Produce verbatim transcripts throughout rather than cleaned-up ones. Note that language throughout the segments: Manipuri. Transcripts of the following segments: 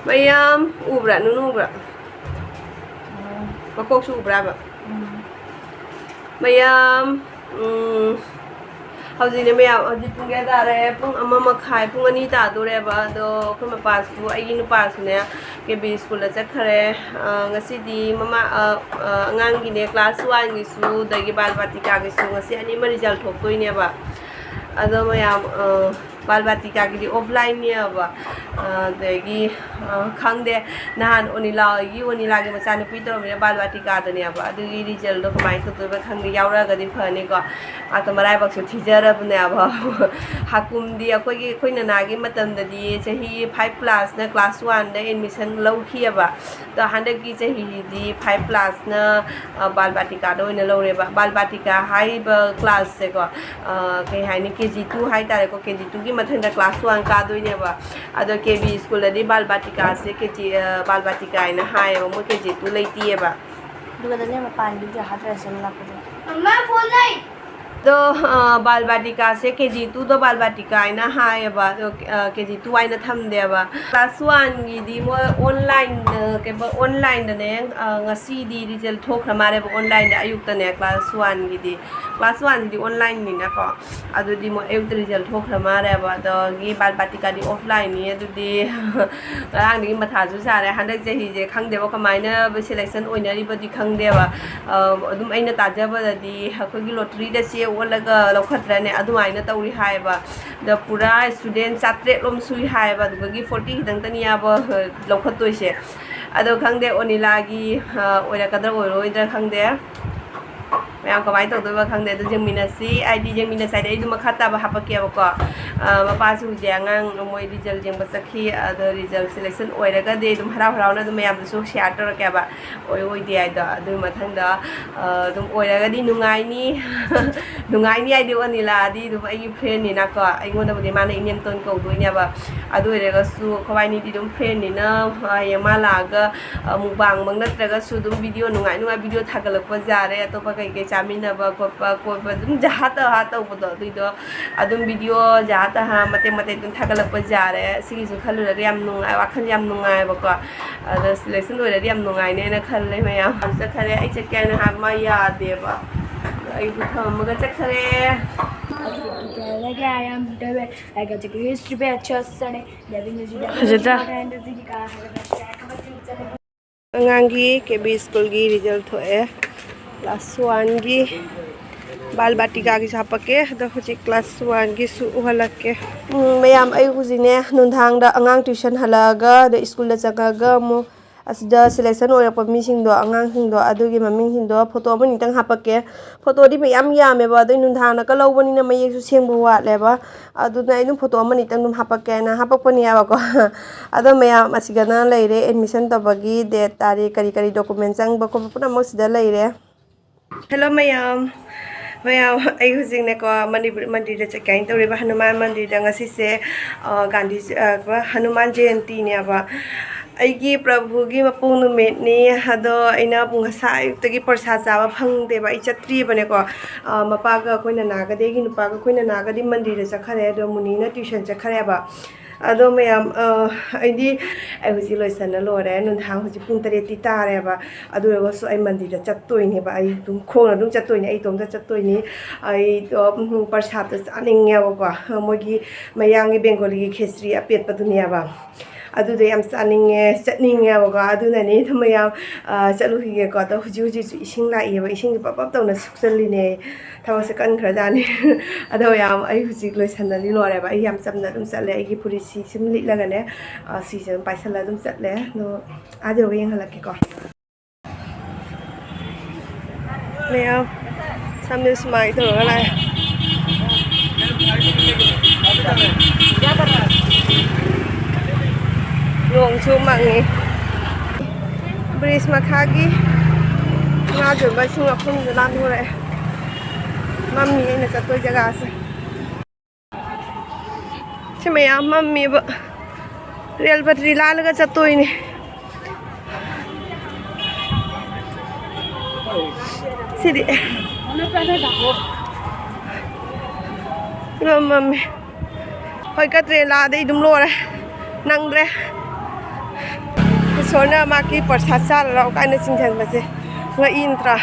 ꯃꯌꯥꯝ ꯎꯕ꯭ꯔꯥ? ꯅꯨꯅꯨ ꯎꯕ꯭ꯔꯥ? ꯃꯀꯣꯛꯁꯨ ꯎꯕ꯭ꯔꯥꯕ? ꯃꯌꯥꯝ, ꯎꯝ, ꯍꯧꯖꯤꯛꯅꯦ ꯃꯌꯥꯝ, ꯍꯧꯖꯤꯛ ꯄꯨꯡ ꯀꯌꯥ ꯇꯥꯔꯦ? ꯄꯨꯡ ꯑꯃ ꯃꯈꯥꯏ, ꯄꯨꯡ ꯑꯅꯤ ꯇꯥꯗꯣꯔꯦꯕ꯫ ꯑꯗꯣ ꯑꯩꯈꯣꯏ ꯃꯄꯥꯁꯨ, ꯑꯩꯒꯤ ꯅꯨꯄꯥꯁꯨꯅꯦ, ꯀꯦ ꯕꯤ ꯁ꯭ꯀꯨꯜꯗ ꯆꯠꯈ꯭ꯔꯦ꯫ ꯑ, ꯉꯁꯤꯗꯤ ꯃꯃꯥ, ꯑ, ꯑ, ꯑꯉꯥꯡꯒꯤꯅꯦ, ꯀ꯭ꯂꯥꯁ ꯋꯥꯟꯒꯤꯁꯨ, ꯑꯗꯒꯤ ꯕꯥꯜ ꯕꯥꯇꯤꯀꯥꯒꯤꯁꯨ ꯉꯁꯤ ꯑꯅꯤꯃꯛ ꯔꯤꯖꯜ ꯊꯣꯛꯇꯣꯏꯅꯦꯕ꯫ ꯑꯗꯣ ꯃꯌꯥꯝ, ꯑ, ꯕꯥꯜ ꯕꯥꯇꯤꯀꯥꯒꯤꯗꯤ ꯑꯣꯐꯂꯥꯏꯟꯅꯦꯕ꯫ ꯑ, ꯑꯗꯒꯤ, ꯑ, ꯈꯪꯗꯦ, ꯅꯍꯥꯟ ꯑꯣꯅꯤꯂꯥ ꯍꯣꯏꯒꯤ, ꯑꯣꯅꯤꯂꯥꯒꯤ ꯃꯆꯥꯅꯨꯄꯤ ꯇꯧꯔꯝꯃꯤꯅ ꯕꯥꯜ ꯕꯥꯇꯤꯀꯥꯗꯅꯦꯕ꯫ ꯑꯗꯨꯒꯤ ꯔꯤꯖꯜꯗꯣ ꯀꯃꯥꯏꯅ ꯇꯧꯗꯣꯏꯕ ꯈꯪꯗꯦ, ꯌꯥꯎꯔꯛꯑꯒꯗꯤ ꯐꯅꯤꯀꯣ꯫ ꯑꯗꯣ ꯃꯔꯥꯏꯕꯛꯁꯨ ꯊꯤꯖꯔꯕꯅꯦꯕ꯫ ꯍꯥꯀꯨꯝꯗꯤ ꯑꯩꯈꯣꯏꯒꯤ, ꯑꯩꯈꯣꯏ ꯅꯅꯥꯒꯤ ꯃꯇꯝꯗꯗꯤ ꯆꯍꯤ ꯐꯥꯏꯚ ꯀ꯭ꯂꯥꯁꯅ ꯀ꯭ꯂꯥꯁ ꯋꯥꯟꯗ ꯑꯦꯗꯃꯤꯁꯟ ꯂꯧꯈꯤꯑꯕ꯫ ꯑꯗꯣ ꯍꯟꯗꯛꯀꯤ ꯆꯍꯤꯗꯤ ꯐꯥꯏꯚ ꯀ꯭ꯂꯥꯁꯅ, ꯑ, ꯕꯥꯜ ꯕꯥꯇꯤꯀꯥꯗ ꯑꯣꯏꯅ ꯂꯧꯔꯦꯕ꯫ ꯕꯥꯜ ꯕꯥꯇꯤꯀꯥ ꯍꯥꯏꯔꯤꯕ ꯀ꯭ꯂꯥꯁꯁꯦꯀꯣ, ꯑ, ꯀꯩ ꯍꯥꯏꯅꯤ, ꯀꯦ ꯖꯤ ꯇꯨ ꯍꯥꯏꯇꯥꯔꯦꯀꯣ, ꯀꯦ ꯖꯤ ꯇꯨꯒꯤ ꯃꯊꯪꯗ ꯀ꯭ꯂꯥꯁ ꯋꯥꯟ ꯀꯥꯗꯣꯏꯅꯦꯕ꯫ ꯑꯗꯣ ꯀꯦ ꯕꯤ ꯁ꯭ꯀꯨꯜꯗꯗꯤ ꯕꯥꯜ ꯕꯥꯇꯤꯀꯥꯁꯦ ꯀꯦ ꯖꯤ, ꯑ, ꯕꯥꯜ ꯕꯥꯇꯤꯀꯥ ꯍꯥꯏꯅ ꯍꯥꯏꯌꯦꯕ, ꯃꯣꯏ ꯀꯦ ꯖꯤ ꯇꯨ ꯂꯩꯇꯦꯕ꯫ ꯑꯗꯨꯒꯅꯦ ꯃꯄꯥꯟꯒꯤ ꯖꯍꯥꯖ ꯔꯁꯟ ꯂꯥꯛꯄꯗꯣ꯫ ꯃꯃꯥ, ꯐꯣꯟ ꯂꯩ꯫ ꯑꯗꯣ, ꯑ, ꯕꯥꯜ ꯕꯥꯇꯤꯀꯥꯁꯦ ꯀꯦ ꯖꯤ ꯇꯨꯗꯣ ꯕꯥꯜ ꯕꯥꯇꯤꯀꯥ ꯍꯥꯏꯅ ꯍꯥꯏꯌꯦꯕ, ꯑꯗꯣ, ꯑ, ꯀꯦ ꯖꯤ ꯇꯨ ꯍꯥꯏꯅ ꯊꯝꯗꯦꯕ꯫ ꯀ꯭ꯂꯥꯁ ꯋꯥꯟꯒꯤꯗꯤ ꯃꯣꯏ ꯑꯣꯟꯂꯥꯏꯟꯗ, ꯀꯩꯕ, ꯑꯣꯟꯂꯥꯏꯟꯗꯅꯦ, ꯑ, ꯉꯁꯤꯗꯤ ꯔꯤꯖꯜ ꯊꯣꯛꯈ꯭ꯔ ꯃꯥꯜꯂꯦꯕ, ꯑꯣꯟꯂꯥꯏꯟꯗ ꯑꯌꯨꯛꯇꯅꯦ, ꯀ꯭ꯂꯥꯁ ꯋꯥꯟꯒꯤꯗꯤ꯫ ꯀ꯭ꯂꯥꯁ ꯋꯥꯟꯒꯤꯗꯤ ꯑꯣꯟꯂꯥꯏꯟꯅꯤꯅꯀꯣ, ꯑꯗꯨꯗꯤ ꯃꯣꯏ ꯑꯌꯨꯛꯇ ꯔꯤꯖꯜ ꯊꯣꯛꯈ꯭ꯔ ꯃꯥꯜꯂꯦꯕ꯫ ꯑꯗꯒꯤ ꯕꯥꯜ ꯕꯥꯇꯤꯀꯥꯗꯤ ꯑꯣꯐꯂꯥꯏꯟꯅꯤ, ꯑꯗꯨꯗꯤ ꯉꯔꯥꯡꯗꯒꯤ ꯃꯊꯥꯁꯨ ꯁꯥꯔꯦ꯫ ꯍꯟꯗꯛ ꯆꯍꯤꯁꯦ ꯈꯪꯗꯦꯕ ꯀꯃꯥꯏꯅ ꯁꯦꯂꯦꯛꯁꯟ ꯑꯣꯏꯅꯔꯤꯕꯗꯤ ꯈꯪꯗꯦꯕ꯫ ꯑ, ꯑꯗꯨꯝ ꯑꯩꯅ ꯇꯥꯖꯕꯗꯗꯤ ꯑꯩꯈꯣꯏꯒꯤ ꯂꯣꯇ꯭ꯔꯤꯗ ꯆꯦ ꯑꯣꯜꯂꯒ ꯂꯧꯈꯠꯇ꯭ꯔꯅꯦ, ꯑꯗꯨꯃꯥꯏꯅ ꯇꯧꯔꯤ ꯍꯥꯏꯌꯦꯕ꯫ ꯑꯗ ꯄꯨꯔꯥ ꯁ꯭ꯇꯨꯗꯦꯟ ꯆꯥꯇ꯭ꯔꯦꯠ ꯂꯣꯝ ꯁꯨꯏ ꯍꯥꯏꯌꯦꯕ, ꯑꯗꯨꯗꯒꯤ ꯐꯣꯔꯇꯤ ꯈꯤꯇꯪꯇꯅꯤ ꯍꯥꯏꯕ, ꯑ, ꯂꯧꯈꯠꯇꯣꯏꯁꯦ꯫ ꯑꯗꯣ ꯈꯪꯗꯦ, ꯑꯣꯅꯤꯂꯥꯒꯤ, ꯑ, ꯑꯣꯏꯔꯛꯀꯗ꯭ꯔꯥ ꯑꯣꯏꯔꯣꯏꯗ꯭ꯔꯥ ꯈꯪꯗꯦ꯫ ꯃꯌꯥꯝ ꯀꯃꯥꯏꯅ ꯇꯧꯗꯣꯏꯕ ꯈꯪꯗꯦ, ꯑꯗꯨ ꯌꯦꯡꯃꯤꯟꯅꯁꯤ꯫ ꯑꯩꯗꯤ ꯌꯦꯡꯃꯤꯟꯅꯁꯤ ꯍꯥꯏꯗꯤ ꯑꯩ ꯑꯗꯨꯝ ꯃꯈꯥ ꯇꯥꯕ ꯍꯥꯞꯄꯛꯀꯦꯕꯀꯣ꯫ ꯑ, ꯃꯄꯥꯁꯨ ꯍꯧꯖꯤꯛ ꯑꯉꯥꯡ ꯃꯣꯏ ꯔꯤꯖꯜ ꯌꯦꯡꯕ ꯆꯠꯈꯤ, ꯑꯗꯣ ꯔꯤꯖꯜ ꯁꯦꯂꯦꯛꯁꯟ ꯑꯣꯏꯔꯒꯗꯤ ꯑꯗꯨꯝ ꯍꯔꯥꯎ ꯍꯔꯥꯎꯅ ꯑꯗꯨꯝ ꯃꯌꯥꯝꯗꯁꯨ ꯁꯤꯌꯥꯔ ꯇꯧꯔꯛꯀꯦꯕ, ꯑꯣꯏ ꯑꯣꯏꯗꯦ ꯍꯥꯏꯗꯣ꯫ ꯑꯗꯨꯒꯤ ꯃꯊꯪꯗ, ꯑ, ꯑꯗꯨꯝ ꯑꯣꯏꯔꯒꯗꯤ ꯅꯨꯡꯉꯥꯏꯅꯤ꯫ ꯅꯨꯡꯉꯥꯏꯅꯤ ꯍꯥꯏꯗꯤ ꯑꯣꯅꯤꯂꯥꯗꯤ ꯑꯗꯨꯝ ꯑꯩꯒꯤ ꯐ꯭ꯔꯦꯟꯅꯤꯅꯀꯣ, ꯑꯩꯉꯣꯟꯗꯕꯨꯗꯤ ꯃꯥꯅ ꯏꯅꯦꯝꯇꯣꯟ ꯀꯧꯗꯣꯏꯅꯦꯕ꯫ ꯑꯗꯨ ꯑꯣꯏꯔꯒꯁꯨ ꯑꯩꯈꯣꯏꯕꯥꯅꯤꯗꯤ ꯑꯗꯨꯝ ꯐ꯭ꯔꯦꯟꯅꯤꯅ, ꯍꯌꯦꯡ ꯃꯥ ꯂꯥꯛꯑꯒ, ꯑ, ꯃꯨꯛꯕꯥꯡꯃꯛ ꯅꯠꯇ꯭ꯔꯒꯁꯨ ꯑꯗꯨꯝ ꯚꯤꯗꯤꯑꯣ ꯅꯨꯡꯉꯥꯏ ꯅꯨꯡꯉꯥꯏ ꯚꯤꯗꯤꯑꯣ ꯊꯥꯒꯠꯂꯛꯄ ꯌꯥꯔꯦ꯫ ꯑꯇꯣꯞꯄ ꯀꯩꯀꯩ ꯆꯥꯃꯤꯟꯅꯕ ꯈꯣꯠꯄ ꯀꯣꯏꯕ ꯑꯗꯨꯝ ꯖꯍꯥ ꯇꯍꯥ ꯇꯧꯕꯗꯣ, ꯑꯗꯨꯏꯗꯣ ꯑꯗꯨꯝ ꯚꯤꯗꯤꯑꯣ ꯖꯍꯥ ꯇꯍꯥ ꯃꯇꯦꯛ ꯃꯇꯦꯛ ꯑꯗꯨꯝ ꯊꯥꯒꯠꯂꯛꯄ ꯌꯥꯔꯦ꯫ ꯁꯤꯒꯤꯁꯨ ꯈꯜꯂꯨꯔꯒ ꯌꯥꯝ ꯅꯨꯡꯉꯥꯏ, ꯋꯥꯈꯜ ꯌꯥꯝ ꯅꯨꯡꯉꯥꯏꯕꯀꯣ꯫ ꯑꯗꯣ ꯁꯦꯂꯦꯛꯁꯟ ꯑꯣꯏꯔꯗꯤ ꯌꯥꯝ ꯅꯨꯡꯉꯥꯏꯅꯦꯅ ꯈꯜꯂꯦ꯫ ꯃꯌꯥꯝ ꯆꯠꯈꯔꯦ, ꯑꯩ ꯆꯠꯀꯦ ꯍꯥꯏꯅ ꯍꯥꯏꯕ ꯃꯥ ꯌꯥꯗꯦꯕ꯫ ꯑꯩꯕꯨ ꯊꯝꯃꯒ ꯆꯠꯈꯔꯦ꯫ ꯐꯖꯗ꯭ꯔꯥ? ꯑꯉꯥꯡꯒꯤ ꯀꯦ ꯕꯤ ꯁ꯭ꯀꯨꯜꯒꯤ ꯔꯤꯖꯜ ꯊꯣꯛꯑꯦ꯫ ꯀ꯭ꯂꯥꯁ ꯋꯥꯟꯒꯤ ꯕꯥꯜ ꯕꯥꯇꯤꯀꯥꯒꯤꯁꯨ ꯍꯥꯄꯛꯀꯦ꯫ ꯑꯗꯣ ꯍꯧꯖꯤꯛ ꯀ꯭ꯂꯥꯁ ꯋꯥꯟꯒꯤꯁꯨ ꯎꯍꯜꯂꯛꯀꯦ꯫ ꯎꯝ, ꯃꯌꯥꯝ, ꯑꯩ ꯍꯧꯖꯤꯛꯅꯦ ꯅꯨꯡꯗꯥꯡꯗ ꯑꯉꯥꯡ ꯇ꯭ꯌꯨꯁꯟ ꯍꯜꯂꯛꯑꯒ, ꯑꯗ ꯁ꯭ꯀꯨꯜꯗ ꯆꯪꯉꯒ ꯑꯃꯨꯛ ꯑꯁꯤꯗ ꯁꯦꯂꯦꯛꯁꯟ ꯑꯣꯏꯔꯛꯄ ꯃꯤꯁꯤꯡꯗꯣ, ꯑꯉꯥꯡꯁꯤꯡꯗꯣ, ꯑꯗꯨꯒꯤ ꯃꯃꯤꯡꯁꯤꯡꯗꯣ ꯐꯣꯇꯣ ꯑꯃꯅꯤꯇꯪ ꯍꯥꯄꯛꯀꯦ꯫ ꯐꯣꯇꯣꯗꯤ ꯃꯌꯥꯝ ꯌꯥꯝꯃꯦꯕ, ꯑꯗꯩ ꯅꯨꯡꯗꯥꯡꯗꯒ ꯂꯧꯕꯅꯤꯅ ꯃꯌꯦꯛꯁꯨ ꯁꯦꯡꯕ ꯋꯥꯠꯂꯦꯕ꯫ ꯑꯗꯨꯅ ꯑꯩ ꯑꯗꯨꯝ ꯐꯣꯇꯣ ꯑꯃꯅꯤꯇꯪ ꯑꯗꯨꯝ ꯍꯥꯄꯛꯀꯦꯅ ꯍꯥꯄꯛꯄꯅꯦꯕꯀꯣ꯫ ꯑꯗꯣ ꯃꯌꯥꯝ, ꯑꯁꯤꯗꯅ ꯂꯩꯔꯦ ꯑꯦꯗꯃꯤꯁꯟ ꯇꯧꯕꯒꯤ ꯗꯦꯠ, ꯇꯥꯔꯤꯛ, ꯀꯔꯤ ꯀꯔꯤ ꯗꯣꯀꯨꯃꯦꯟ ꯆꯪꯕ ꯈꯣꯠꯄ ꯄꯨꯝꯅꯃꯛ ꯁꯤꯗ ꯂꯩꯔꯦ꯫ ꯍꯦꯜꯂꯣ ꯃꯌꯥꯝ꯫ ꯃꯌꯥꯝ, ꯑꯩ ꯍꯧꯖꯤꯛꯅꯦꯀꯣ ꯃꯅꯤꯄꯨꯔ ꯃꯟꯗꯤꯔꯗ ꯆꯠꯀꯦ ꯍꯥꯏꯅ ꯇꯧꯔꯤꯕ, ꯍꯅꯨꯃꯥꯟ ꯃꯟꯗꯤꯔꯗ꯫ ꯉꯁꯤꯁꯦ, ꯑ, ꯒꯥꯟꯙꯤ, ꯑ, ꯍꯅꯨꯃꯥꯟ ꯖꯌꯟꯇꯤꯅꯦꯕ꯫ ꯑꯩꯒꯤ ꯄ꯭ꯔꯚꯨꯒꯤ ꯃꯄꯣꯛ ꯅꯨꯃꯤꯠꯅꯤ꯫ ꯑꯗꯣ ꯑꯩꯅ ꯄꯨꯡ ꯉꯁꯥꯏ ꯑꯌꯨꯛꯇꯒꯤ ꯄ꯭ꯔꯁꯥꯗ ꯆꯥꯕ ꯐꯪꯗꯦꯕ, ꯑꯩ ꯆꯠꯇ꯭ꯔꯤꯕꯅꯦꯀꯣ꯫ ꯑ, ꯃꯄꯥꯒ ꯑꯩꯈꯣꯏ ꯅꯅꯥꯒꯗꯤ, ꯑꯩꯒꯤ ꯅꯨꯄꯥꯒ ꯑꯩꯈꯣꯏ ꯅꯅꯥꯒꯗꯤ ꯃꯟꯗꯤꯔꯗ ꯆꯠꯈꯔꯦ, ꯑꯗꯣ ꯃꯨꯅꯤꯅ ꯇ꯭ꯌꯨꯁꯟ ꯆꯠꯈ꯭ꯔꯦꯕ꯫ ꯑꯗꯣ ꯃꯌꯥꯝ, ꯑ, ꯑꯩꯗꯤ, ꯑꯩ ꯍꯧꯖꯤꯛ ꯂꯣꯏꯁꯟꯅ ꯂꯣꯏꯔꯦ꯫ ꯅꯨꯡꯗꯥꯡ ꯍꯧꯖꯤꯛ ꯄꯨꯡ ꯇꯔꯦꯠꯇꯤ ꯇꯥꯔꯦꯕ꯫ ꯑꯗꯨ ꯑꯣꯏꯔꯒꯁꯨ ꯑꯩ ꯃꯟꯗꯤꯔꯗ ꯆꯠꯇꯣꯏꯅꯦꯕ꯫ ꯑꯩ ꯑꯗꯨꯝ ꯈꯣꯡꯅ ꯑꯗꯨꯝ ꯆꯠꯇꯣꯏꯅꯦ꯫ ꯑꯩ ꯏꯇꯣꯝꯇ ꯆꯠꯇꯣꯏꯅꯤ꯫ ꯑꯩꯗꯣ, ꯎꯝ, ꯄ꯭ꯔꯁꯥꯗꯇꯣ ꯆꯥꯅꯤꯡꯉꯦꯕꯀꯣ꯫ ꯃꯣꯏꯒꯤ ꯃꯌꯥꯡꯒꯤ ꯕꯦꯡꯒꯣꯂꯤꯒꯤ ꯈꯦꯆ꯭ꯔꯤ ꯑꯄꯦꯠꯄꯗꯨꯅꯦꯕ꯫ ꯑꯗꯨꯗꯣ ꯌꯥꯝ ꯆꯥꯅꯤꯡꯉꯦ, ꯆꯠꯅꯤꯡꯉꯦꯕꯀꯣ꯫ ꯑꯗꯨꯅꯅꯦ꯫ ꯑꯗꯨ ꯃꯌꯥꯝ, ꯑ, ꯆꯠꯂꯨꯈꯤꯒꯦꯀꯣ꯫ ꯑꯗꯣ ꯍꯧꯖꯤꯛ ꯍꯧꯖꯤꯛꯁꯨ ꯏꯁꯤꯡ ꯂꯥꯛꯏꯌꯦꯕ꯫ ꯏꯁꯤꯡꯁꯦ ꯄꯞ ꯄꯞ ꯇꯧꯅ ꯁꯨꯞꯆꯜꯂꯤꯅꯦ꯫ ꯊꯕꯛꯁꯦ ꯀꯟꯈ꯭ꯔꯖꯥꯠꯅꯤ꯫ ꯑꯗꯣ ꯃꯌꯥꯝ, ꯑꯩ ꯍꯧꯖꯤꯛ ꯂꯣꯏꯁꯟꯅꯗꯤ ꯂꯣꯏꯔꯦꯕ꯫ ꯑꯩ ꯌꯥꯝ ꯆꯝꯅ ꯑꯗꯨꯝ ꯆꯠꯂꯦ꯫ ꯑꯩꯒꯤ ꯐꯨꯔꯤꯠꯁꯤ ꯁꯨꯝ ꯂꯤꯠꯂꯒꯅꯦ, ꯑ, ꯁꯤꯁꯦ ꯑꯗꯨꯝ ꯄꯥꯏꯁꯜꯂ ꯑꯗꯨꯝ ꯆꯠꯂꯦ꯫ ꯑꯗꯣ ꯑꯥꯗ ꯌꯧꯔꯒ ꯌꯦꯡꯍꯜꯂꯛꯀꯦꯀꯣ꯫ ꯃꯌꯥꯝ, ꯁꯝꯁꯦ ꯁꯨꯃꯥꯏꯅ ꯇꯧꯔꯒ ꯂꯥꯛꯑꯦ꯫ ꯅꯣꯡꯁꯨ ꯃꯪꯉꯤ꯫ ꯕ꯭ꯔꯤꯖ ꯃꯈꯥꯒꯤ ꯉꯥ ꯌꯣꯟꯕꯁꯤꯡ ꯃꯐꯝꯗ ꯂꯥꯟꯊꯣꯔꯛꯑꯦ꯫ ꯃꯝꯃꯤ ꯑꯩꯅ ꯆꯠꯇꯣꯏ ꯖꯒꯥꯁꯦ꯫ ꯁꯤ ꯃꯌꯥꯝ ꯃꯝꯃꯦꯕ꯫ ꯔꯦꯜ ꯄꯇ꯭ꯔꯤ ꯂꯥꯜꯂꯒ ꯆꯠꯇꯣꯏꯅꯦ꯫ ꯁꯤꯗꯤ ꯏꯃꯝ ꯃꯝꯃꯦ꯫ ꯍꯣꯏ, ꯀ ꯇ꯭ꯔꯦꯟ ꯂꯥꯛꯑꯗꯤ ꯑꯩ ꯑꯗꯨꯝ ꯂꯣꯏꯔꯦ, ꯅꯪꯗ꯭ꯔꯦ꯫ ꯏꯁꯣꯔꯅ ꯃꯥꯒꯤ ꯄ꯭ꯔꯁꯥꯗ ꯆꯥꯔꯨꯔꯣ ꯀꯥꯏꯅ ꯆꯤꯡꯁꯤꯟꯕꯁꯦ ꯉꯛꯏ ꯅꯠꯇ꯭ꯔꯥ?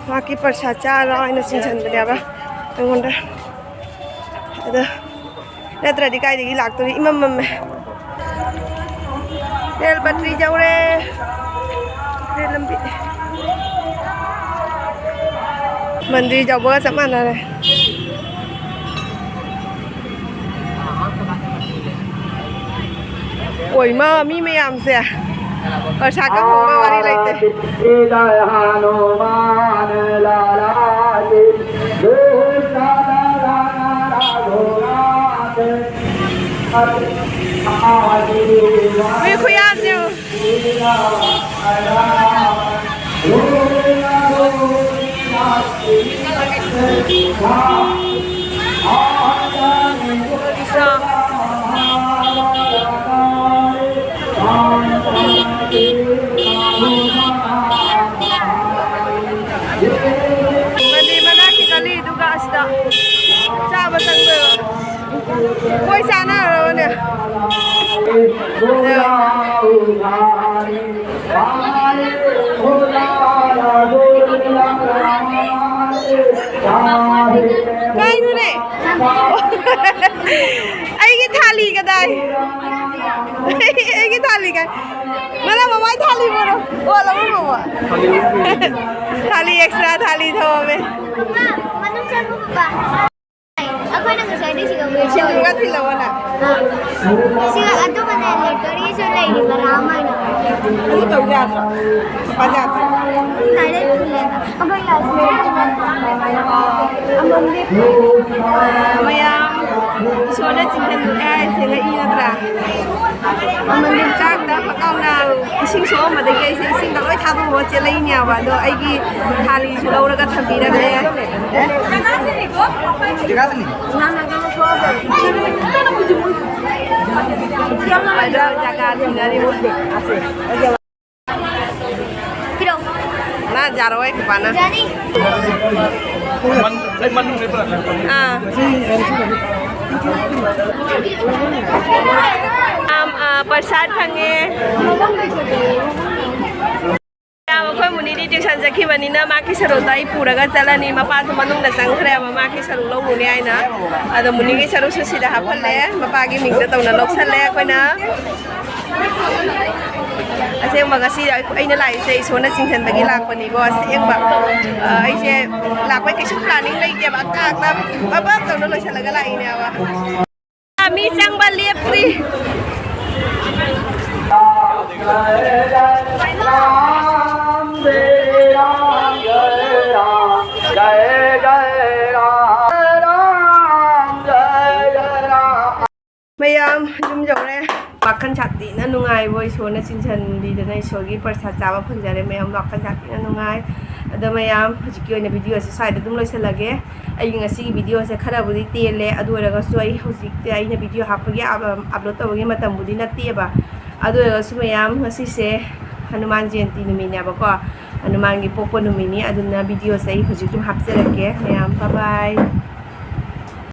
ꯃꯥꯒꯤ ꯄ꯭ꯔꯁꯥꯗ ꯆꯥꯔꯣ ꯍꯥꯏꯅ ꯆꯤꯡꯁꯤꯟꯕꯅꯦꯕ ꯑꯩꯉꯣꯟꯗ꯫ ꯑꯗ ꯅꯠꯇ꯭ꯔꯗꯤ ꯀꯥꯏꯗꯒꯤ ꯂꯥꯛꯇꯣꯔꯤ? ꯏꯃꯝ ꯃꯝꯃꯦ꯫ ꯔꯦꯜ ꯄꯠꯇ꯭ꯔꯤ ꯌꯧꯔꯦ꯫ ꯔꯦꯜ ꯂꯝꯕꯤ꯫ ꯃꯟꯗꯤꯔ ꯌꯧꯕꯒ ꯆꯞ ꯃꯥꯟꯅꯔꯦ꯫ ꯑꯣꯏꯃ, ꯃꯤ ꯃꯌꯥꯝꯁꯦ꯫ ꯄ꯭ꯔꯁꯥꯗꯀ ꯐꯪꯕ ꯋꯥꯔꯤ ꯂꯩꯇꯦ꯫ ꯃꯤ ꯈꯨꯌꯥꯝꯁꯦ ꯌꯦꯡꯉꯨ꯫ ꯃꯅꯤ ꯃꯅꯥꯛꯀꯤ ꯒꯂꯤꯗꯨꯒ ꯑꯁꯤꯗ ꯆꯥꯕ ꯆꯪꯗꯣꯏꯕ꯫ ꯃꯣꯏ ꯆꯥꯅꯔꯕꯅꯦ꯫ ꯀꯥꯏꯅꯣꯅꯦ? ꯑꯩꯒꯤ ꯊꯥꯂꯤ ꯀꯗꯥꯏ? ꯑꯩꯒꯤ ꯊꯥꯂꯤ ꯀꯥꯏ? ꯃꯅꯥ ꯃꯃꯥꯏ ꯊꯥꯂꯤ ꯕꯣꯔꯣ꯫ ꯑꯣ, ꯂꯧꯔꯨꯔꯣꯕ꯫ ꯊꯥꯂꯤ ꯑꯦꯛꯁꯇ꯭ꯔꯥ ꯊꯥꯂꯤ ꯊꯝꯃꯝꯃꯦ꯫ ꯃꯅꯨꯡ ꯆꯪꯉꯨ ꯕꯕꯥ꯫ ꯑꯩꯈꯣꯏꯅ ꯉꯁꯥꯏꯗꯩ ꯁꯤꯗ ꯋꯦꯠ ꯇꯧꯔꯤ꯫ ꯁꯤꯡꯖꯨꯒ ꯊꯤꯜꯂꯛꯑꯣꯅ꯫ ꯑꯥ꯫ ꯁꯤꯒ ꯑꯗꯨꯒꯅꯦ ꯂꯦꯇꯣꯔꯤꯁꯨ ꯂꯩꯔꯤꯕ ꯔꯥꯝ ꯍꯥꯏꯅ꯫ ꯑꯗꯨ ꯇꯧ ꯌꯥꯗ꯭ꯔꯣ? ꯂꯨꯄꯥ ꯀꯌꯥ? ꯀꯥꯏꯗꯩ ꯊꯤꯜꯂꯦꯅ? ꯑꯩꯈꯣꯏ ꯀ꯭ꯂꯥꯁꯃꯦꯠ꯫ ꯑꯃꯝꯗꯤ꯫ ꯃꯌꯥꯝ ꯏꯁꯣꯔꯅ ꯆꯤꯡꯁꯤꯟꯕ ꯀꯥꯏꯁꯦ ꯉꯛꯏ ꯅꯠꯇ꯭ꯔꯥ? ꯆꯥꯛꯇ ꯐꯠ ꯂꯥꯎꯅ ꯏꯁꯤꯡ ꯁꯣꯛꯑꯝꯕꯗꯒꯤ ꯑꯩꯁꯦ ꯏꯁꯤꯡꯗ ꯂꯣꯏ ꯊꯥꯗꯣꯛꯑꯒ ꯆꯦꯜꯂꯛꯏꯅꯦꯕ꯫ ꯑꯗꯣ ꯑꯩꯒꯤ ꯊꯥꯂꯤꯁꯨ ꯂꯧꯔꯒ ꯊꯝꯕꯤꯔꯝꯃꯦ꯫ ꯑꯗꯣ ꯖꯒꯥ ꯊꯤꯅꯔꯤꯕ꯫ ꯄꯤꯔꯛꯑꯣ꯫ ꯃꯥ ꯌꯥꯔꯣꯏ ꯄꯥꯄꯥꯅ꯫ ꯑꯥ꯫ ꯑꯝ, ꯑ, ꯄ꯭ꯔꯁꯥꯗ ꯐꯪꯉꯦ꯫ ꯌꯥꯝ, ꯑꯩꯈꯣꯏ ꯃꯨꯅꯤꯗꯤ ꯇ꯭ꯌꯨꯁꯟ ꯆꯠꯈꯤꯕꯅꯤꯅ ꯃꯥꯒꯤ ꯁꯔꯨꯛꯇ ꯑꯩ ꯄꯨꯔꯒ ꯆꯠꯂꯅꯤ꯫ ꯃꯄꯥꯁꯨ ꯃꯅꯨꯡꯗ ꯆꯪꯈ꯭ꯔꯦꯕ, ꯃꯥꯒꯤ ꯁꯔꯨꯛ ꯂꯧꯔꯨꯅꯤ ꯍꯥꯏꯅ꯫ ꯑꯗꯣ ꯃꯨꯅꯤꯒꯤ ꯁꯔꯨꯛꯁꯨ ꯁꯤꯗ ꯍꯥꯞꯍꯜꯂꯦ, ꯃꯄꯥꯒꯤ ꯃꯤꯡꯗ ꯇꯧꯅ ꯂꯧꯁꯜꯂꯦ ꯑꯩꯈꯣꯏꯅ꯫ ꯑꯁꯦꯡꯕ ꯉꯁꯤ ꯑꯩꯅ ꯂꯥꯛꯏꯁꯦ ꯏꯁꯣꯔꯅ ꯆꯤꯡꯁꯤꯟꯕꯒꯤ ꯂꯥꯛꯄꯅꯤꯀꯣ꯫ ꯑꯁꯦꯡꯕ, ꯑ, ꯑꯩꯁꯦ ꯂꯥꯛꯄꯩ ꯀꯩꯁꯨ planning ꯂꯩꯇꯦꯕ꯫ ꯑꯀꯥꯛꯅ ꯕꯕꯛ ꯇꯧꯅ ꯂꯣꯏꯁꯤꯜꯂꯒ ꯂꯥꯛꯏꯅꯦꯕ꯫ ꯃꯤ ꯆꯪꯕ ꯂꯦꯞꯇ꯭ꯔꯤ꯫ ꯃꯌꯥꯝ ꯌꯨꯝ ꯌꯧꯔꯦ꯫ ꯋꯥꯈꯜ ꯁꯥꯊꯤꯅ ꯅꯨꯡꯉꯥꯏꯕ, ꯏꯁꯣꯔꯅ ꯆꯤꯡꯁꯤꯟꯕꯤꯗꯅ ꯏꯁꯣꯔꯒꯤ ꯄ꯭ꯔꯁꯥꯗ ꯆꯥꯕ ꯐꯪꯖꯔꯦ ꯃꯌꯥꯝ꯫ ꯋꯥꯈꯜ ꯁꯥꯊꯤꯅ ꯅꯨꯡꯉꯥꯏ꯫ ꯑꯗꯣ ꯃꯌꯥꯝ, ꯍꯧꯖꯤꯛꯀꯤ ꯑꯣꯏꯅ video ꯁꯦ ꯁ꯭ꯋꯥꯏꯗ ꯑꯗꯨꯝ ꯂꯣꯏꯁꯤꯜꯂꯒꯦ꯫ ꯑꯩꯒꯤ ꯉꯁꯤꯒꯤ video ꯁꯦ ꯈꯔꯕꯨꯗꯤ ꯇꯦꯜꯂꯦ, ꯑꯗꯨ ꯑꯣꯏꯔꯒꯁꯨ ꯑꯩ ꯍꯧꯖꯤꯛꯇꯤ ꯑꯩꯅ video ꯍꯥꯞꯄꯒꯤ ꯑꯞ-, upload ꯇꯧꯕꯒꯤ ꯃꯇꯝꯕꯨꯗꯤ ꯅꯠꯇꯦꯕ꯫ ꯑꯗꯨ ꯑꯣꯏꯔꯒꯁꯨ ꯃꯌꯥꯝ, ꯉꯁꯤꯁꯦ ꯍꯅꯨꯃꯥꯟ ꯖꯌꯟꯇꯤ ꯅꯨꯃꯤꯠꯅꯦꯕꯀꯣ, ꯍꯅꯨꯃꯥꯟꯒꯤ ꯄꯣꯛꯄ ꯅꯨꯃꯤꯠꯅꯤ꯫ ꯑꯗꯨꯅ video ꯁꯦ ꯑꯩ ꯍꯧꯖꯤꯛ ꯑꯗꯨꯝ ꯍꯥꯞꯆꯔꯛꯀꯦ ꯃꯌꯥꯝ꯫ Bye bye꯫